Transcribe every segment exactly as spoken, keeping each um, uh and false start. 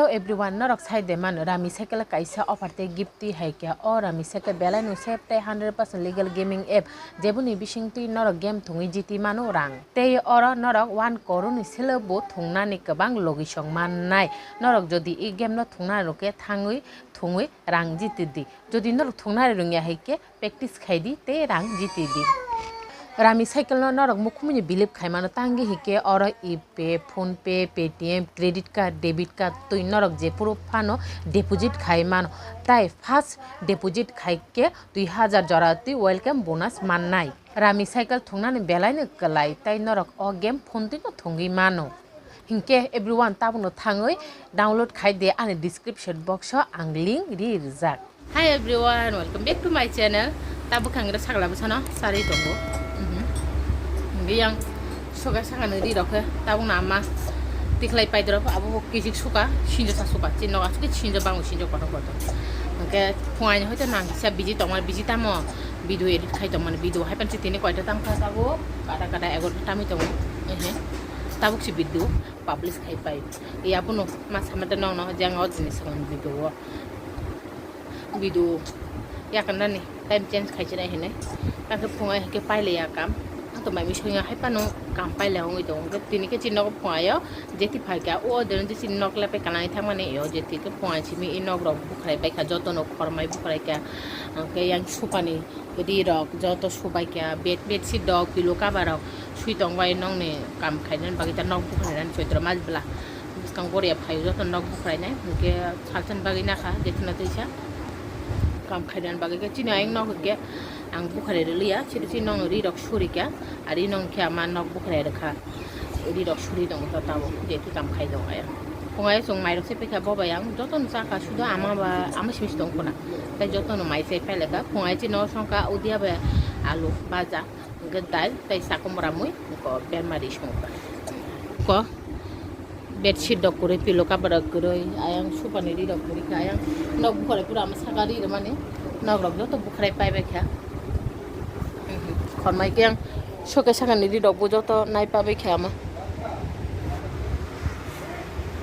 Everyone, norok sai de mano, Rami Cycle kaisa offer tei gift twi hai khe. O Rami Cycle belai no safe tei hundred percent legal gaming app, jeboni bising twi norok game thwngwi jiti mano rang. Tei oro norok one crore ni selo bo thwngnani kwbang logisong mannai. Norok jodi i game no thwngna rwkhe thangwi thwngwi rang jiti di. Jodi norok thwngna rwngya hai khe practice khai di tei rang jiti di. Rami Cycle no norok mukhumui ni believe khai mano, tangwi hike oro ePay, PhonePe, Paytm, credit card, debit card twi norok jephuru phano deposit khai mano, tai first deposit khai khe dui hazar jora twi welcome bonus mannai. Rami Cycle thwngnani belai no kwlai, tai norok o game phone twi no thwngwi mano. Hinkhe everyone, tabukno thangwi download khai de, ani description box o ang link ri rijak. Hi everyone, welcome back to my channel. Tabuk ang ro sakla bwsano sarwi tongo. Mhm. Hinkhe yang suka saka nw ri rok khe tabukno ama tikhlai paidorok abo bo kijik suka sinjo sa suka chin nok asuk sinjo bango sinjo kotor kotor. Hinkhe phungai hoito nang kisa busy tongma busy tamo video edit khai tongmani video hai pan tini koita tang kha tabuk kada kada egarota tamwi tongo. Ehe. Tabuk si video publish khai pai. Ya bono ma samata nong no jang o jini samani video o. Video yakan nani time change khai chinai hinai. Tang khe phungai hai khe paile ya kam. Ang to mai mi soya hai pano kam paile ongoi tongo. Tini khe chini nogo phungai o jeti phai kha o de chini nok lepe kanai thangmani o jeti khe phungai simi i nok rok bukhrai pai kha joto no khormai bukhrai kha. Ang khe yang supani ri rok joto subai kha, bed, bedsheet rok, pillow cover rok sui tong bai nokni kam khainani bagwi ta nok bukhrainani choitro mas bwla bwskang goria phaio joto nok bukhrainai hinkhe salsani bagwi nakha jethwna twisa kam khainani bagwi khe chini ayang nok hinkhe ang bukhrai rwliya chini chini nokni ri rok suri kha ari nokni khe ama nok bukhrai rwkha. Ri rok suri tongo to tabuk, je ki kam khai tongo ayang. Phungai chwng mai rok se pekha bo bai ang joto no chakha sudo ama ba ama simi tong khuna. Tai joto no mai se pele ka phungai chi no songka udia ba alu baja, hwnkhe dal tai sakomora mui ko berma ri songka. Ko bedsheet rok kwrwi, pillow cover rok kwrwi, ayang supani ri rok kwrwi kha ayang. Nok bukhare pura ama saka ri rwmani. Nok rok joto bukhrai pai bai kha. Khormai khe ang soke sakani ri rok bo joto nai pa bai kha ama.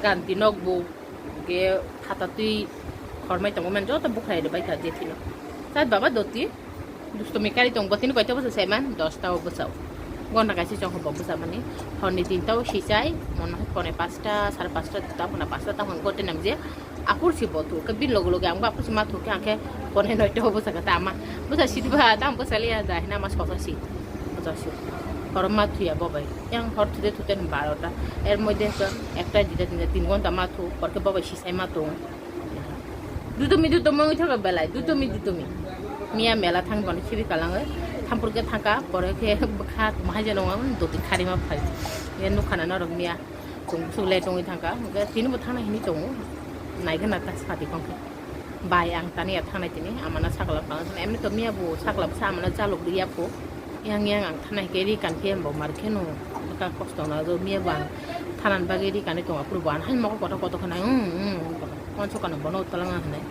Ganti nok bo ge khata twi khormai tongo man joto bukhrai rwbai kha je thino. Chai baba doti dustomi kari tong botini koito bwsa saiman dosta o bwsa o. Gonda kaisa chong bo bwsa mani horni tinta o sichai mono pone pasta sare pasta ta hona pasta ta hon gote nam je. Apor si bo thu, ke bin logo logo ang ba apor si ma thu ke ang ke pone noi to bo saka ta ama. Bo sa si ba ta bo sa liya da hina ma so si. Bo sa si. Hor ma thu ya bo bai. Yang hor thu de thu ten baro ta. Er moddhe to ekta dita tinta tin gonta ma thu, hor ke bo bai si sai ma thu. Dutomi dutomi oi thaga belai, dutomi dutomi. Miya mela thang bani khibi kalang oi. Thampur ke thangka, pore ke kha mahai jano ang doti khari ma phai. Ye nukhana norok miya. Chwng chwng le tongwi thangkha, hwnkhe tini bo thangna hini tongo, naikhe na ta sadi kongkhe. Bai ang tani ya thangnai tini, amana sakla pang, emni to miya bo sakla bwsa amana chalok riya pho. Yang yang ang thanai khe ri kan khe bo mar khe no, ka kosto na do miya bo ang thanan bagwi ri kanwi tongo, aphuru bo ang hai mokol kotor kotor khna, um, um, um, konso kano bono uttalanga hwnwi,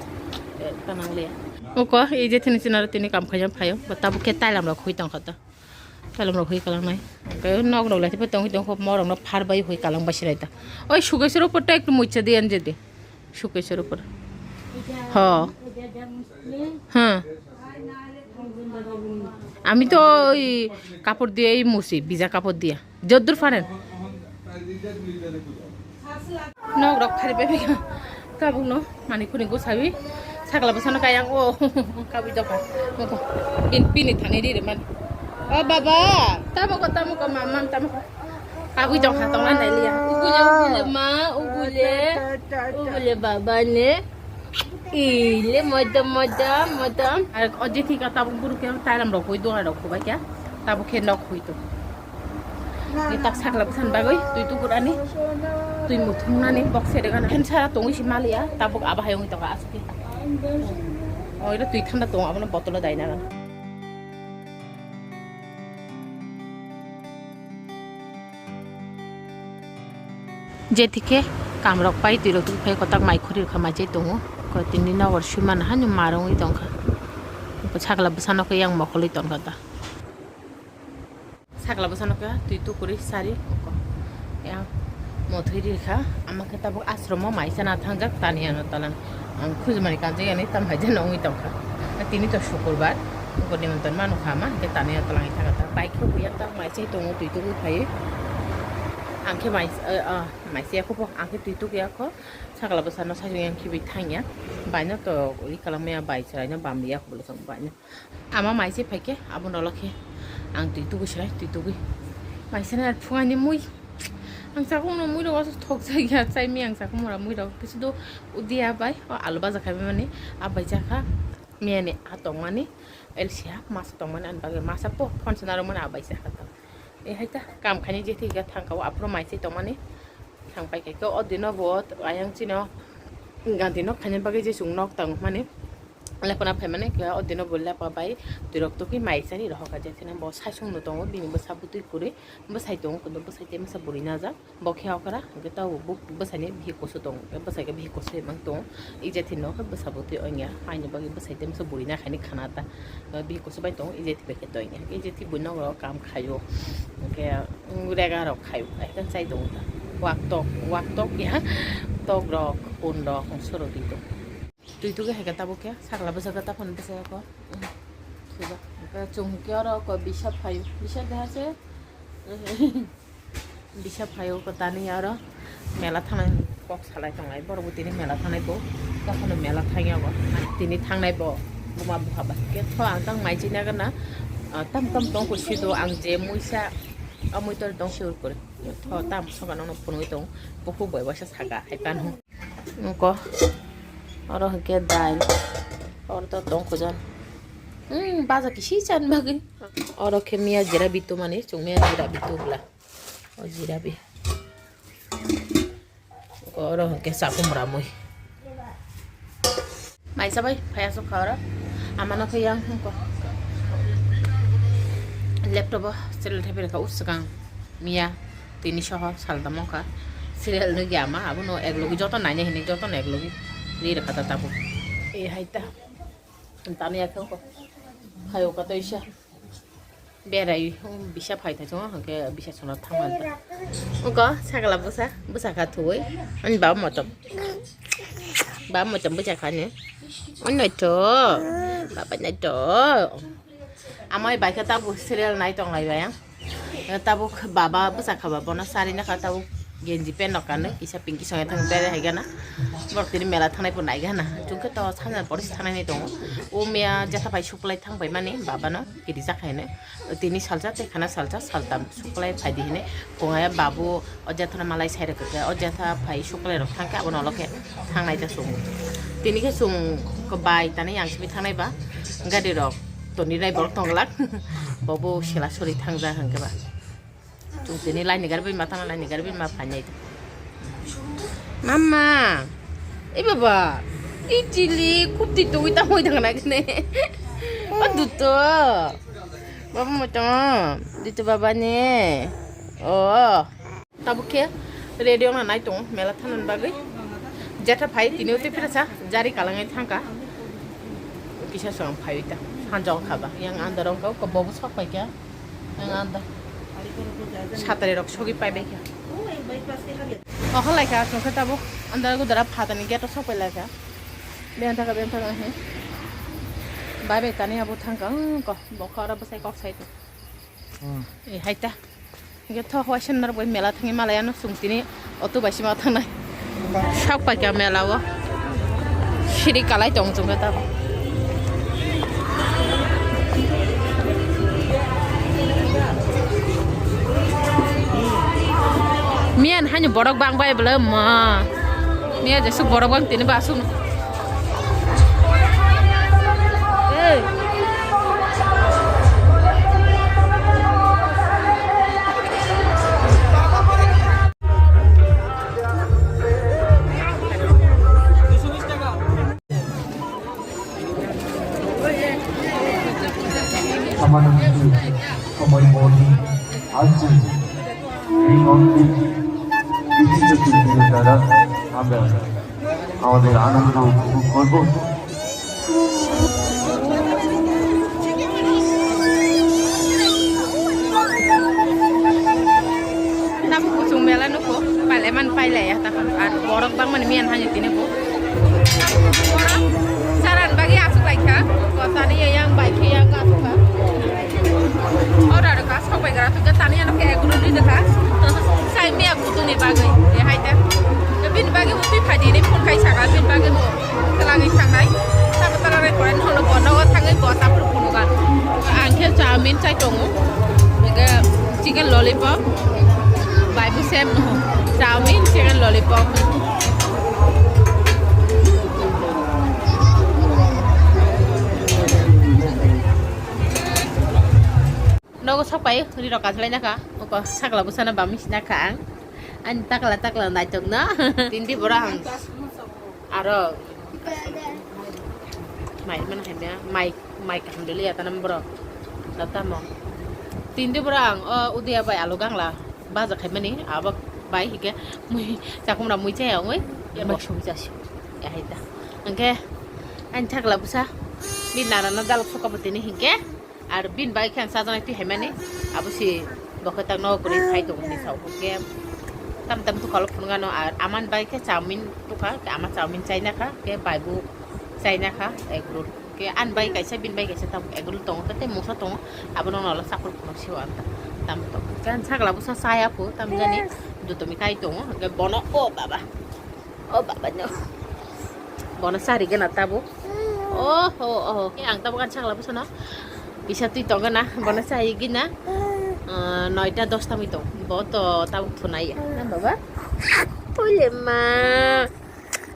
eh, tanang le. Oko, ei je thini sinaro tini kam khaijak phaio, bo tabuk khe tailam rok khui tongkha to. Tailam rok hui kalang nai. Tei nok rok lai tongwi tongkha, mo rok no phar bai hui kalang bai sirai ta. Oi, Sukeshwar upor ta ektu muicha di anjedi. Sukeshwar upor. Ho. Ha. Ami to oi kapor diye ei musi, bija kapor diye. Joddur phanen. Nok rok phari bai phaikha. Tabuk no mani khuni go sawi. Sakla bwsano kayang o. Kabui dokha. Bin pini thani ri re man. O baba, tamo ko, tamo ko, mam, mam, tamo ko. Kabui dokha tongna nai liya. Ubule, ubule ma, ubule. Ubule baba ne. Ile modam, modam, modam. Ar o jethi ka tabuk buru ke tailam rok hui do rok bai kya. Tabuk khe nok hui to. Ni tak sakla bwsan bagwi twi tukur ani. Twi muthung nani bok se dega na. Hen sara tongwi si maliya, tabuk aba hayung tonga asuk. Oi ro twi thanda tong abono botolo dai na. Jethi khe kam rok pai twi rok twi phai kotak mai khuri rok kha mai chai tongo. Ko tini nogor sui mano hani marwngwi tongkha. Sakla bwsano khe yang mokolwi tongkha ta. Sakla bwsano khe twi tukurwi sari oko. Yang Mothwi rikha, ama khe tabuk ashromo maisa na thangjak Taniya no tolang. Ang khujumani kanjak yani tam hai jeno wngwi tongkha. Tini to sukurbar, bo nimonton manu kha ama, hingke Taniya tolang thangkha ta. Bai khe buya ta maisa tongo twi tugwi phaiwi. Ang khe mais-, eh, ah, maisa yakho bo, ang khe twi tugwi yakho. Sakla bwsano sajwk yang khibi thangya. Baino to ri kalang maya bai chwraino bam yakho bwlwsong baino. Ama maise phaikhe, abo nolokhe ang twi tugwi srai, twi tugwi. Maise na phungani mui. Ang chakung no mui rok thok jakya, chai mi ang chakung mora mui rok. Kisi do udia bai, o alu baja khai mani, abai jakha. Miyani a tongmani, elsia masa tongmani, ani bagwi masa po, phone sana rok mani abai jakha. E hai ta, kam khaini je thik thangka o, aphuru maise tongmani. Thang pai khe o dino bo ayang chino gandhi nok khaina bagwi je chwng nok tang mani lepna phai mani khe o dino bo lepa bai twirok tugwi mai chari rohor kha je thina bo sai song no tongo bini bwsa bwtwi kwrwi bwsai tongo kono bwsai tei masa bwrwi najak bo khe okra hwnkhe tabuk bwsai ni bihik kusu tongo bwsai khe bihik kusu mang tongo ije thini nok bwsa bwtwi ongya aini bagwi bwsai tei masa bwrwi na khaini khana ta bihik kusu bai tongo ije thwi bai khe toini ije thwi bwino kam khaio hwnkhe. Rega rok khai, ekdom chai tongo ta. Wak tok, wak tok ya. Tok rok, pun rok, soro twi tok. Twi tok hai khe tabuk khe, sakla bwsa khe taphano bwsa ya ko. Sujak. Chung khe oro ko bisa phaio. Bisa deha se. Bisa phaio ko tani oro. Mela thangnai kok salai tonglai. Borok bo tini mela thangnai bo. Taphano mela thangya bo. Tini thangnai bo. Buma buha ba. Khe tho ang tang mai china gana. Tam tam tong ko sido ang je muisa. Amui tor tong sure kore. Tho tam soba nono phunui tong. Buku bai waisa saka hai pano. Nungko. Oro hwnkhe dal. Oro to tong khujan. Hmm, baja kisi chan bagwi. Oro khe miya jira bitu mani, chung miya jira bitu bla. O jira bi. Oro hwnkhe chakhum ramwi. Maisa bai phai aswk kha oro. Amano khe yang hwnkha. Laptop o serial thaipai rwkha o swkang miya tini soho sal tamo wngkha. Serial nukya ama abono eklogi joto naina hinwi jotono eklogi ri rwkha ta tabuk. E hai ta. Tani ya khe wngkha. Phaio kha toisa. Berai, um, bisa phai thai chungo, hwnkhe bisa chwngno thangmani ta. Wngkha, sakla bwsa, bwsa kha thuwi. Ani baba motom. Baba motom bwsa kha ni. Ani naitho. Baba naitho. Amai bai khe tabuk serial nai tong lai bai ang. Tabuk baba bwsa kha ba bono sari na kha tabuk genji pant rok kanwi kisa pinki songya thang berai hai gana. Borok tini mela thangnai bo nai gana. Chwng khe to sanjani pore se thangnai tongo. O miya jetha bai suklai thang bai mani baba no. Kirijak hai hinwi tini salsa tei khana salsa saltam suklai phaidi hinwi khungaya babu o jethana malai sai rwkha khe o jetha phai suklai rok thangkhe abono olokhe thangnai ta chwng tini khe chwng bai tani yang simi thangnai ba gari rok toni rai borok tonglak bobo sela sori thangjak hwnkhe ba. Chwng tini laini gari bai ma thangna laini gari bai ma phainai. Mama, e baba, e chili, kupti tugui ta moi thangna kene. O duto. Baba mo tong, duto baba ne. O. Tabuk khe radio na nai tong, mela thanan bagwi. Jetha phai tini uti phirasa, jari kalangwi thangka. Kisa song phai uta, hanjong khaba, yang andar ongka, ko bobo sok pai kya. Ang anda. Satari rok sogi pai bai kha. Oho lai kha, chwng khe tabuk andar gudara phatani gate o sok pai lai kha. Beng thaka, beng thaka, he. Bai bai tani abo thang kha, hmm, ko, bo kha ora bwsai kok sai to. Hmm. E, hai ta. Hingke thok waisa norok bai mela thangwi malai ano chwng tini. Auto bai sima thangnai. Sak paikha mela o. Siri kalai tong chwng khe ta. Miyan haino borok bang bai bwle ma. Miya jesuk borok bang tini ba asuk. Ei. Amanang Kumar Modi, aji, এই মন্দির, বিভিন্ন শিল্পীদের দ্বারা আমরা আমাদের আনন্দ উপভোগ করব। Tabuk kuchung mela nukho, pailaimani Pailai ya, takon ar borok bangmani miyan hani tini bo. Borok charan bagi asuk lai kha. Bo tani ya yang bai khe yang asuk kha. Ora ro ka sok bai gra tu tani ano ke guru ni dekha. Sai miya kutu ni bagwi. E hai ta. Bin bagi uti phadi ni phun kai saka bin bagi bo. Twlangwi thangnai, sabo twlangnai pore nono bo nogo thangwi bo tabuk phunukha. Ang khe chowmin chai tongo, hwnkhe chicken lollipop, bai bo same no, chowmin, chicken lollipop. Nogo sok pai ri rok kajlai nakha, uko sakla bwsano bami sina kha ang. Ani takla takla naitok no. Tindi bora ang. Aro mai mana hai maya, mai, mai kaham dili ya tanam bro. Datamo. Tindi bora ang o udia bai alu gangla baja khai mani, abo bai hike mui chakumra mui chaya ongoi. Mai sum chasi. Ya hai ta. Angke ani takla bwsa. Ni nana na dalok soka botini hingke. Ar bin bai khe ang chajaknai twi hai mani, abo se bo khe tak nogo kwrwi phai tongo hinwi sao hwnkhe tam tam tukha phunukgano, ar amani bai khe chowmin tukha, ama chowmin chaina kha, khe bai bo chaina kha egg roll. Khe ani bai kaisa, bini bai kaisa tam egg roll tongo, tei mungsa tongo, abono ulo chakur phunuk sio ang tam tongo. Khe ani sakla bwsa chaya pho tam jani, jotomi kai tongo, hwnkhe bono, o baba. O baba no. Bono sari gana tabo. Oh, oh, oh. Ang tabo kan sakla bwsano. Bisa twi tong gana. Bono sai gina. Ah, noita dosta mi tong. Bo to tabo thunai ya. Na baba? Ole ma.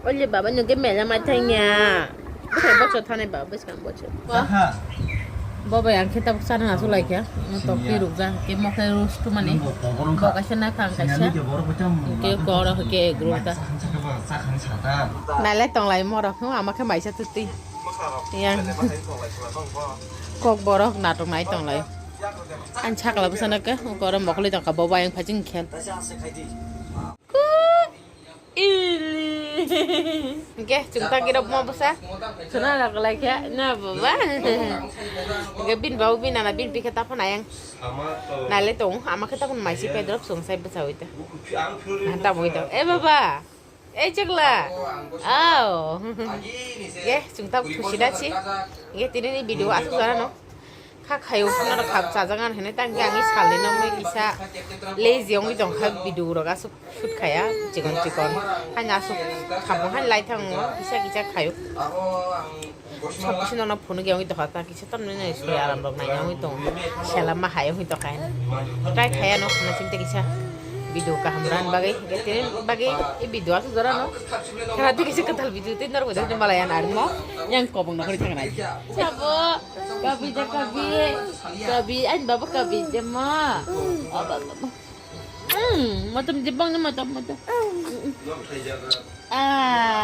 Ole baba no ge mela ma thanya. Bwsai bochor thanai baba, bwskang bochor. Bo bai ang khe tabuk chana aswk lai kha. Tok twi rukjak, khe mokhe roast mani. Bo kaisa na kha ang kaisa. Khe koro khe group ta. Nailai tonglai morok, hmm, ama khe maisa tuti. Yang. Kok borok natok nai tonglai. Ang sakla bwsano khe, koro mokoli tongkha, bo bai ang phajing khel. Ili. Hingke chwng tang khe rok mo bwsa. Khwna rok lai khe na baba. Hingke bin babu bin nana bin pikhe taphana yang. Naile tong ama khe taphun maisi pedrop chwng sai bwsa oi ta. Tamo oi ta. E baba. E chwkla. Ao. Hingke chwng tak khusi da si. Hingke tini ni video asuk jora no. Kha khayo phano rok khap chajak nang hinwi tang khe ang salni nokni kisa lazy wngwi tong kha video rok aswk shoot khaya chikon chikon haino aswk khamo haino lai thango kisa kisa khayo sok bisingo no phunuk ya wngwi tong kha ta kisa tamni nai soi aram rok naina wngwi tongo sela ma hai wngwi tong kha try khaya no khna chinte kisa video kaham ran bagwi tini bagwi e video aswk jora no khna tei kisa kwtal video tei norok bai malaya narwkmo yang kobong nokori thang nai sabo. Kabi da kabi. Kabi, ani baba kabi de ma. Oh, baba. Hmm, matam jebang ni matam matam. Ah.